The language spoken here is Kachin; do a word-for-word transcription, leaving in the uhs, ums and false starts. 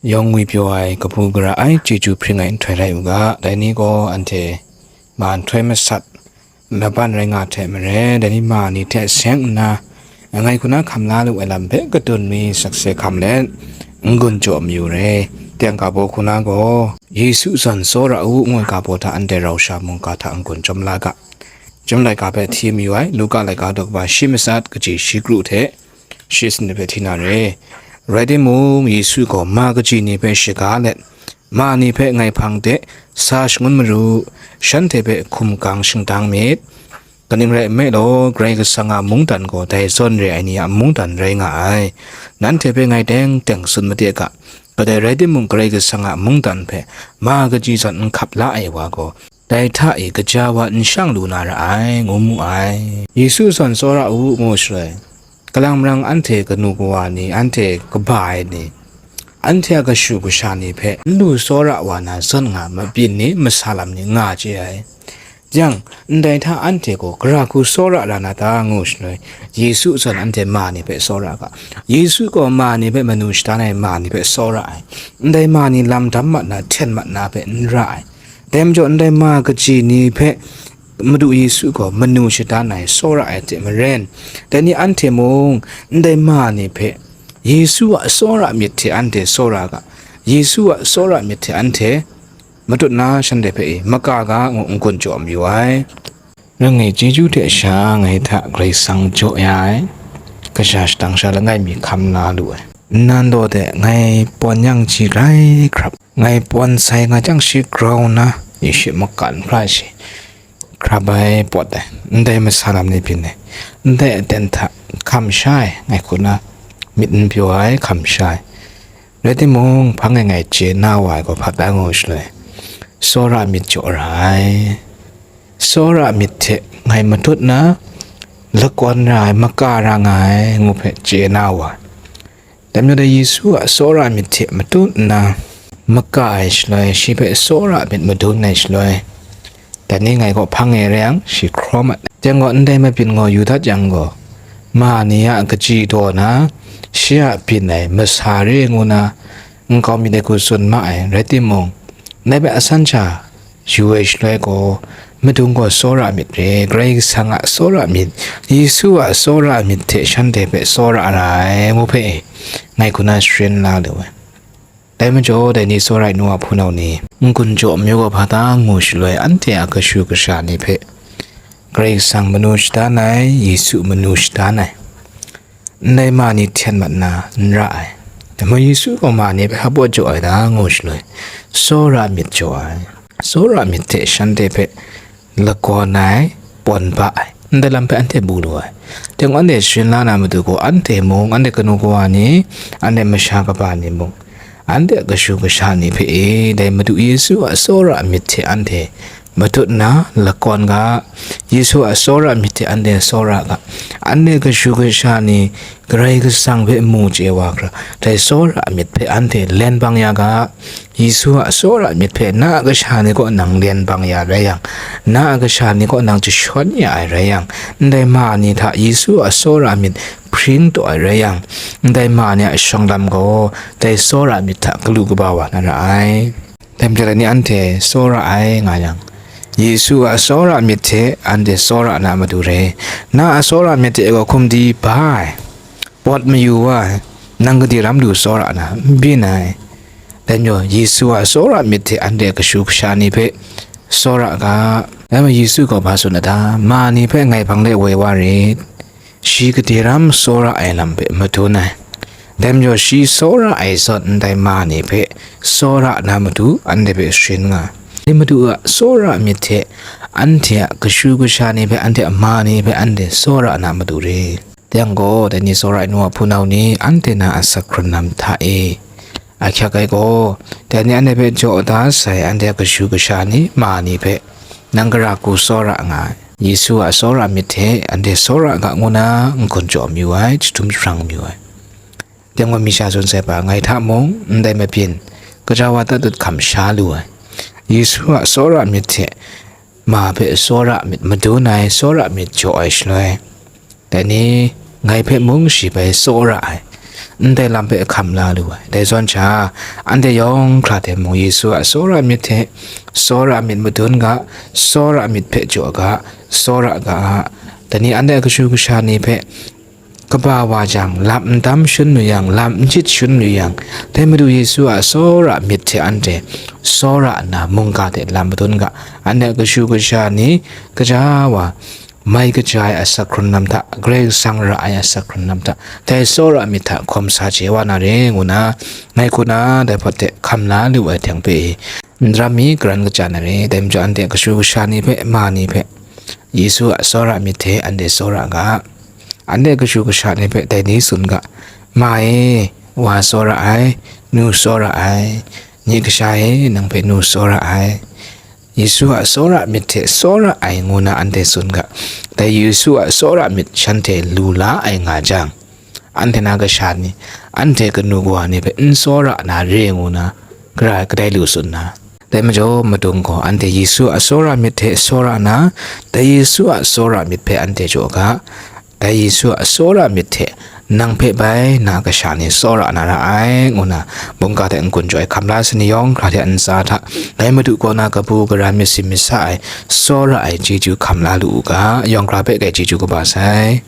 Yawng ngwipyaw ai kabu gara ai chyeju hpring ai nhtoi rai u ga, dai ni gaw anhte ma nhtoi masat laban rai nga hte maren, dai ni ma ni hte seng nna, langai hku na hkam la lu ai lam hpe kadun mi sakse hkam let, n-gun jaw mayu re. Teng ga baw hku na gaw, Yesu zawn tsawra u, ngu ai ga baw hta anhte rau sha mungga hta n-gun chyawm la ga. Chyum laika hpe hti mayu ai, Luka laika daw kaba shi matsat, kaji shi kru hte shi sanit hpe hti na re. Rai timung, Yesu gaw ma kaji ni hpe shaga let, ma ni hpe ngai hpang de sa shangun maru, shanhte hpe hkum gang shingdang myit. Kaning rai nme law, Karai Kasang a mungdan gaw dai zawn re ai ni a mungdan rai nga ai. Nanhte hpe ngai teng teng tsun made ga, kadai rai timung, Karai Kasang a mungdan hpe ma kaji zawn n hkap la ai wa gaw, dai hta e kaja wa n shang lu na ra ai, ngu mu ai. Yesu zawn tsawra u, ngu shaloi, kalang marang anhte kanu kawa ni, anhte kaba ai ni, anhte a kashu kasha ni hpe n lu tsawra wa na zawn nga mabyin ni, masa lam ni nga chye ai. Yang, ndai hta anhte gaw gara hku tsawra ra na ta, ngu shaloi, Yesu zawn anhte ma ni hpe tsawra ga. Yesu gaw ma ni hpe manu shadan ai ma ni hpe tsawra ai. Ndai ma ni lam dam mat na, hten mat na hpe n ra ai. Dai majaw, ndai ma kaji ni hpe Madu Yesu gaw manu shadan ai, tsawra ai hte maren, dai ni anhte mung ndai ma ni hpe Yesu a tsawra myit hte anhte tsawra ga, Yesu a tsawra myit hte anhte matut na shanhte hpe e maka ga ngu n-gun jaw mayu ai. Nang e chyeju hte sha ngai hta Karai Kasang jaw ya ai, kasha shadang sha langai mi hkam la lu ai. Nnan daw de, ngai pawn yang shi grai hkrap, ngai pawn sai nga jang shi grau nna, yi shi makan hkra shi hkrap ai pawt ai, ndai masa lam ni byin ai, ndai aten hta hkam sha ai, ngai hku na myit n pyaw ai hkam sha ai. Rai timung, hpang e ngai chye na wa ai gaw hpat da ngu shaloi, tsawra myit jaw ra ai, tsawra myit hte ngai matut na lakawn ra ai, maka ra nga ai, ngu hpe chye na wa ai. Dai majaw dai Yesu a tsawra myit hte matut nna maka ai shaloi, shi hpe tsawra myit madun ai shaloi, dai ni ngai gaw hpang e rai yang, shi hkrawm ai. Teng gaw, ndai mabyin gaw yu dat yang gaw, ma ni a kaji daw na, shi a byin ai masa re ngu na, nkau myit ai hku tsun ma ai, rai timung, ndai hpe asan sha yu ai shaloi gaw, madung gaw tsawra myit re, Karai Kasang a tsawra myit, Yesu a tsawra myit hte shanhte hpe tsawra ra ai, ngu hpe ngai hku na sharin la lu ai. Dai majaw, dai ni tsawra ai nu a hpunau ni n-gun jaw mayu ga hpa ta ngu shaloi, anhte a kashu kasha ni hpe Karai Kasang manu shadan ai, Yesu manu shadan ai, ndai ma ni hten mat na n ra ai. Dai majaw, Yesu gaw ma ni hpe hpa jaw ai ta ngu shaloi, tsawra myit jaw ai. Tsawra myit hte shanhte hpe lakawn ai, pawn ba ai, ndai lam hpe anhte mu lu ai. Teng gaw, anhte sharin la na matu gaw, anhte mung, anhte kanu kawa ni, anhte masha kaba ni mung, anhte a kashu kasha ni hpe e, dai Madu Yesu a tsawra myit hte anhte matut nna lakawn ga, Yesu a tsawra myit hte anhte tsawra ga, anhte kashu kasha ni Karai Kasang hpe mu chye wa hkra, dai tsawra myit hpe anhte len bang ya ga, Yesu a tsawra myit hpe na a kasha ni kaw nang len bang ya rai yang, na a kasha ni kaw nang jashawn ya ai rai yang, ndai ma ni hta Yesu a tsawra myit hpring taw ai rai yang, ndai ma ni a shawng lam gaw dai tsawra myit hta galu kaba wa na ra ai. Dai majaw dai ni anhte tsawra ai nga yang, Yesu a tsawra myit hte anhte tsawra na matu re. Na a tsawra myit hte gaw hkum di ba ai, pawt mayu wa ai, nang gade ram lu tsawra na n byin ai. Dai majaw, Yesu a tsawra myit hte anhte kashu kasha ni hpe tsawra ga. Dai majaw, Yesu gaw hpa tsun a ta? Ma ni hpe ngai hpang de woi wa rit. Shi gade ram tsawra ai lam hpe madun ai. Dai majaw, shi tsawra ai zawn, ndai ma ni hpe tsawra na matu anhte hpe sharin nga ai. Dai Madu a tsawra myit hte anhte a kashu kasha ni hpe, anhte a ma ni hpe anhte tsawra na matu re. Yang gaw, dai ni tsawra ai nu a hpunau ni, anhte na a asak hkrun lam hta e ahkyak ai gaw, dai ni anhte hpe jaw da sai, anhte a kashu kasha ni, ma ni hpe, nang gara hku tsawra nga ai, Yesu a tsawra myit hte anhte tsawra ga, ngu na n-gun jaw mayu ai, jahtum jahprang mayu ai. Dai gaw, mi sha tsun sai hpa, ngai hta mung, ndai mabyin, kaja wa dat dat hkam sha lu ai, Yesu a tsawra myit hte ma hpe tsawra myit madun ai, tsawra myit jaw ai shaloi, dai ni ngai hpe mung shi bai tsawra ai, ndai lam hpe hkam la lu ai. Dai zawn sha, anhte yawng hkra hte mung Yesu a tsawra myit hte tsawra myit madun ga, tsawra myit hpe jaw ga, tsawra ga a. Dai ni anhte a kashu kasha ni hpe kaba wa jang, lam n dam shun lu yang, lam n jit shun lu yang, dai Madu Yesu a tsawra myit hte anhte tsawra nna mungga hte lam madun ga, anhte a kashu kasha ni kaja wa mai kaja ai asak hkrun lam hta, Karai Kasang ra ai asak hkrun lam hta, dai tsawra myit hta hkawm sa chye wa na re, ngu na, ngai hku na dai hpawt hte hkam la lu ai hte hpe, n ram mi karan kaja na re, dai majaw anhte kashu kasha ni hpe, ma ni hpe, Yesu a tsawra myit hte anhte tsawra ga, anhte kashu kasha ni hpe dai ni tsun ga, ma e, wa tsawra ai, nu tsawra ai, nye kasha e, nang hpe nu tsawra ai, Yesu a tsawra myit hte tsawra ai, ngu na anhte tsun ga, dai Yesu a tsawra myit shanhte lu la ai nga jang, anhte na kasha ni, anhte kanu kawa ni hpe n tsawra na re ngu na, gara kadai lu tsun na. Dai majaw, madung gaw anhte Yesu a tsawra myit hte tsawra na, dai Yesu a tsawra myit hpe anhte jaw ga, dai Yesu a tsawra myit hte nang hpe bai na kasha ni tsawra na ra ai, ngu na, mungga hte n-gun jaw ai hkam la ai ni yawng hkra hte ntsa hta, dai Madu kaw na kabu gara myit si myit sa ai, tsawra ai chyeju hkam la lu u ga, yawng hkra hpe gai chyeju kaba sai.